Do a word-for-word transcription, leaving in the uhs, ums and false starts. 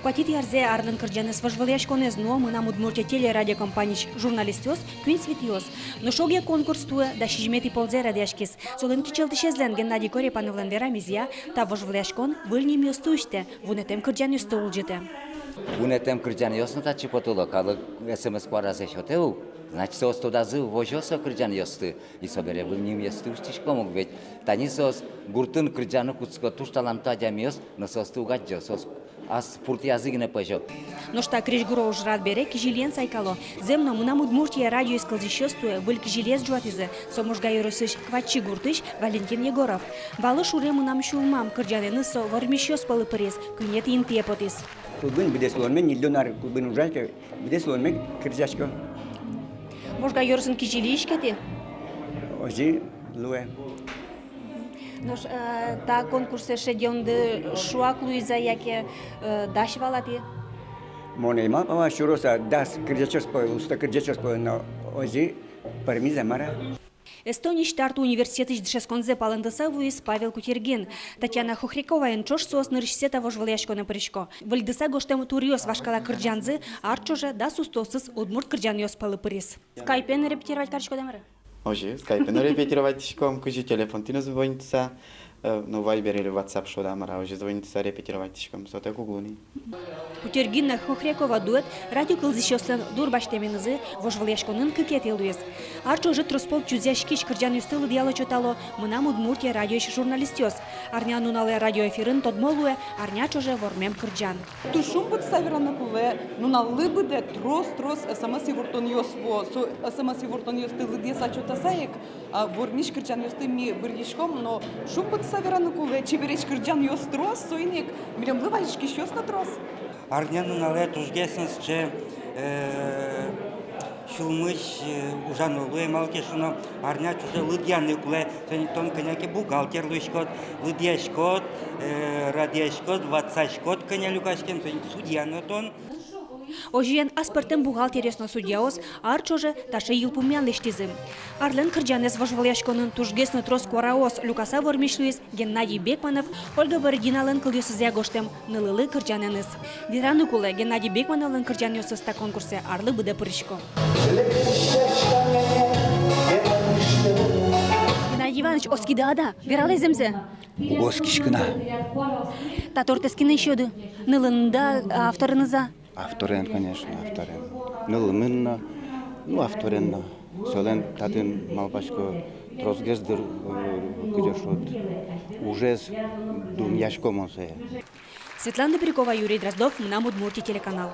Куатетӥ арзэ арлэн кырӟанэз вожвылъяськонэз нуо «Мынам Удмуртие» телерадиокомпаниысь журналистъёс, куинь Светиос. Нош огъя конкурс туэ дас сизьыметӥ ползэ радъяськиз. Солэн кичӧлтӥсезлэн Геннадий Корепановлэн верамезъя, та вожвылъяськон выль нимъёсты усьтэ, вунэтэм кырӟанъёсты улӟытэ. Вунэтэм кырӟанъёс но татчы потыло, калык СМС куаразэ сётэ ук, значит, соос тодазы возё со кырӟанъёсты. И собере выль нимъёсты усьтӥськом ук ведь. Тани соос гуртын кырӟаны кутско, туж таланто адямиос, но соосты уг адӟо, соос ас пуртыязы гинэ пӧзё. Нош та крезьгуро ужрад бере кизилиен сайкало. Зэм но, «Мынам Удмуртие» радиоез кылзӥсьёс туэ выль кизилиез ӝуатӥзы. Со Можга ёросысь Кватчи гуртысь Валентин Егоров. «Валы шуре мынам сюлмам» кырӟанэныз со вормисьёс пӧлы пыриз, куинетӥ интые потӥз. Клубын быдэс улонме, ньыльдон ар клубын ужай ке, быдэс улонме кырӟасько. Можга ёросын кизили иськетӥ? Озьы луэ. Нош, э, та конкурсэ шедёнды шуак луиз-а, яке, э, дась вал-а тӥ? Мон ӧй малпа вал сюроса дас кырӟачёс пӧлы, уста кырӟачёс пӧлы, но озьы пӧрмиз-а, мар-а. Эстониысь Тарту университетысь дышетсконзэ палэнтыса вуиз Павел Кутергин. Татьяна Хохряковаен ӵош соос нырысьсэ та вожвылъяськонэ пырисько. Выльдыса гожтэм «Туръёс» вашкала кырӟанзы ар ӵоже дас устоосыз удмурт кырӟанъёс пӧлы пыриз. Скайпен репетировать кариськоды-а, мар-а? Озьы, скайпен но репетировать кариськом, кызьы телефонтӥ но звонитыса, э, ну, вайбер или ватсап шуод-а, мар-а, озьы звонитыса репетировать кариськом, сотэк уг луы ни. Кутергин но Хохрякова дуэт радио кылзӥсьёслэн дурбасьтэменызы вожвылъяськонын кыкетӥ луиз. Ар ӵоже трос пол чузъяськись кырӟанъёсты лыдъяло-чотало «Мынам Удмуртие» радиоысь журналистъёс. Арнянуналэ радиоэфирын тодмо луэ арня ӵоже вормем кырӟан. Туж шумпотыса вераны кулэ, нуналлы быдэ трос-трос СМС ивортонъёс вуо. Со СМС ивортонъёсты лыдъяса-чотаса ик, а, вормись кырӟанъёсты ми быръиськом, но шумпотыса вераны кулэ, чебересь кырӟанъёс трос, соин ик милемлы вазиськисьёс но трос. Арнянуналэ тужгес но сыӵе, э, сюлмысь, э, ужано луэ, малы ке шуоно, арня ӵоже лыдъяны кулэ, соин ик тон кӧня ке бухгалтер луиськод, лыдъяськод, э, радъяськод, ватсаськод, кӧня люкаськем, соин ик судья но тон. Озьыен, аспӧртэм бухгалтеръёс но судьяос ар ӵоже таӵе йылпумъян лэсьтӥзы. Арлэн кырӟанэз вожвылъяськонын тужгес но трос куараос люкаса вормись луиз Геннадий Бекманов Ольга Бородиналэн кылъёсызъя гожтэм «Нылылы» кырӟанэныз. Вераны кулэ, Геннадий Бекмановлэн кырӟанъёсыз та конкурсэ арлы быдэ пырисько. Геннадий Иванович, оскиды-а, вералэ зэмзэ? Уг оскиськы на. Та тортэз кинэн сиёды? Нылын-а, авторыныз-а? Авторен, конечно, авторен. Нылымын но, ну, авторен но. Солэн татын, малпасько, тросгес, дыр, э, кызьы шуод, ужез дунъясько мон сое. Светлана Добрякова, Юрий Дроздов, «Мынам Удмуртие» телеканал.